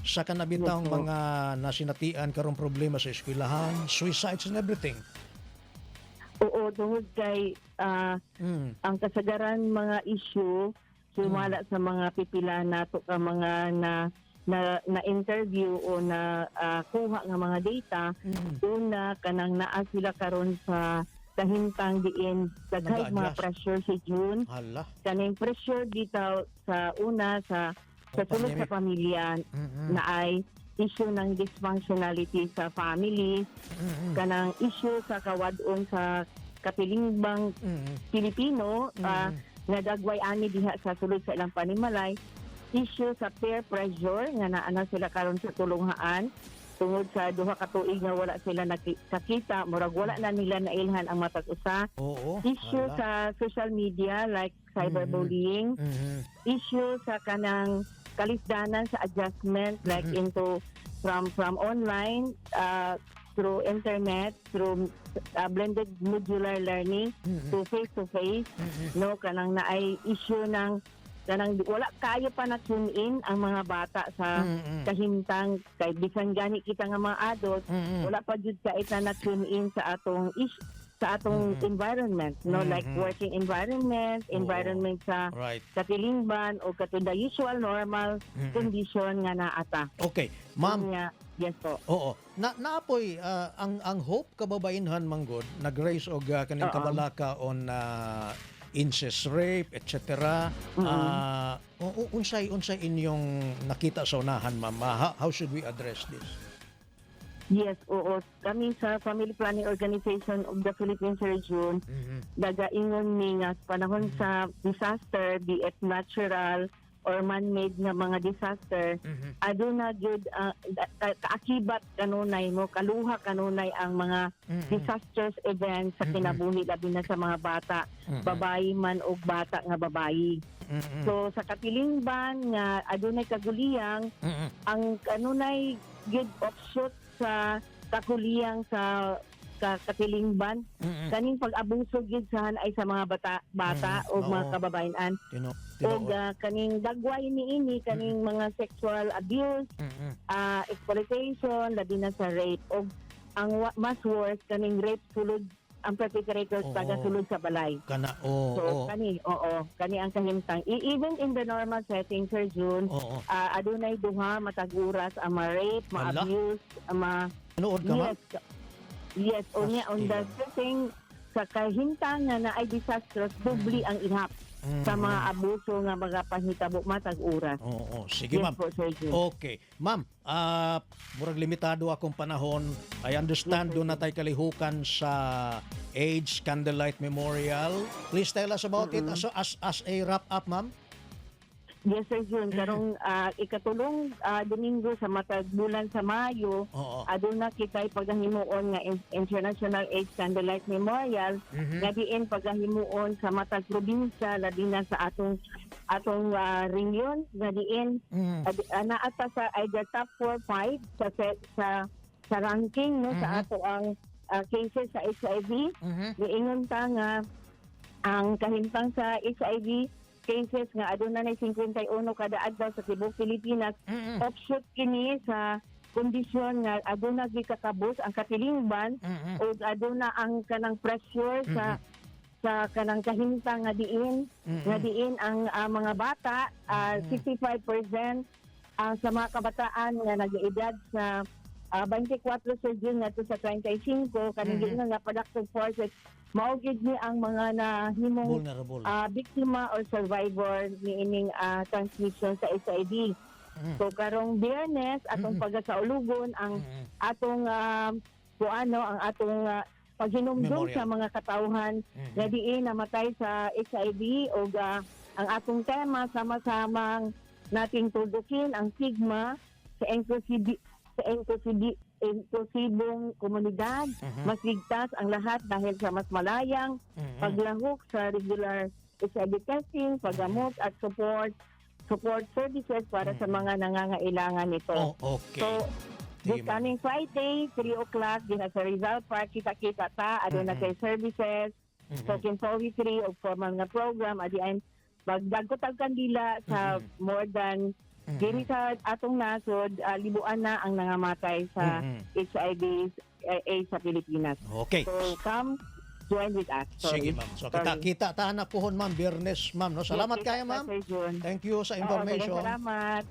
Sa kanabitang Yes po. Mga nasinatian karong problema sa eskwelahan, suicides and everything. Oo, tungod kay ang kasagaran mga issue sumala sa mga pipila nato ka mga na na, na interview o na kuha nga mga data, una kanang naa sila karon sa kahimtang diin daghay mga Nag-a-adjust. Pressure si June. Hala. Kaning pressure dito sa una sa sulod sa pandemic. Pamilya na ay issue ng dysfunctionality sa family, kanang issue sa kawad-on sa kapilingbang Pilipino nga dagway ani diha sa sulod sa ilang panimalay, issue sa peer pressure nga naa na sila karon sa tulunghaan tungod sa 2 ka tuig nga wala sila nakita, murag wala na nila nailhan ang matag usa, issue sa social media like cyberbullying, issue sa kanang kalisdanan sa adjustment like into from online through internet, through blended modular learning to face to face, no, kanang naay issue ng kanang wala kayo pa na tune in ang mga bata sa kahimtang kay bisan gani kita nga mga adult, wala pa jud ka ita na tune in sa atong environment, no, like working environment, environment sa katilingban o katong the usual normal condition nga naata. Okay, ma'am. Nga, yes po. Oo. Na naapoy ang Hope Kababainhan manggod nag-raise og kaning kabalaka on incest, rape, etc. Unsay inyong nakita sa unahan, ma'am? How should we address this? Yes, oo. Kami sa Family Planning Organization of the Philippines, Sir June, nagaingon mi nga sa panahon sa disaster, be it natural or man-made nga mga disaster, aduna gyud kaakibat kanunay mo, kaluha kanunay ang mga disastrous events sa kinabuhi, labi na sa mga bata, babayi man o bata nga babayi. So sa katilingban nga adunay kaguliyang, ang kanunay gyud offshoot sa kakuliyang sa katilingban kaning pag-abuso gyud sa ay sa mga bata bata o mga kababayen-an Tinuod. og kaning dagway niini kaning mga sexual abuse, exploitation, labi na sa rape, og ang mas worse kaning rape sulod ang perpetrators taga sulod sa balay. Kana, oo. So kani, oo, kani ang kahimtang. Even in the normal setting, Sir June, adunay duha matag oras ang ma-rape, Hala. ma-abuse, ma Tinuod ka, ma'am? Yes, unya on the Astig. setting sa kahimtang nga naay disastrous, dubli ang ihap sa mga abuso nga mga pahitabo matag oras. Oo, sige, Yes ma'am. po, Sir June. Okay. Ma'am, murag limitado akong panahon. I understand Yes, sir. doon na tayo kalihukan sa AIDS Candlelight Memorial. Please tell us about it as a wrap-up, ma'am. Yes, Sir June. Karong ikatulong Domingo sa matag bulan sa Mayo, aduna kita'y pagahimuon nga International AIDS Candlelight Memorial nga diin pagahimuon sa matag probinsya, labi na sa atong region nga diin naa ta sa either top 4 5 sa ranking, no, sa ato ang cases sa HIV. Giingon ta nga ang kahimtang sa HIV cases nga aduna nay 51 kada adlaw sa tibuok Pilipinas, offshoot kini sa kondisyon nga aduna gikakabos ang katilingban ug aduna ang kanang pressure sa kanang kahimtang nga diin ang mga bata, 65% ang sa mga kabataan nga nagaedad sa 24, Sir June, ngadto sa 35, kaning giingon nga productive forces, mao gid ni ang mga nahimong Vulnerable. Biktima or survivor niining transmission sa HIV. So karong Biyernes atong pagkasaulugon ang atong kuano, ang atong paghinumdum Memorial. sa mga katawhan nga diin namatay sa HIV o ang atong tema, sama-samang nating tuldukin ang stigma sa inklusibong komunidad, mas ligtas ang lahat dahil sa mas malayang paglahok sa regular HIV testing, paggamot at support support services para sa mga nangangailangan nito. Oh, okay. So, Sige, this ma'am. coming Friday, 3 o'clock, diha sa Rizal Park, kita-kita ta, aduna kay services, so 3 o formal nga program, adian magdagkot ang kandila sa more than Diri sa atong nasod, libuan na ang nangamatay sa HIV AIDS sa Pilipinas. Okay. So come join with us. Sige, Sorry. ma'am. So kita Sorry. kita ta na puhon, ma'am, Biyernes, ma'am, no. Salamat Yes, kayo, ma'am. Sir Jun. Thank you sa Oo, information. daghang salamat.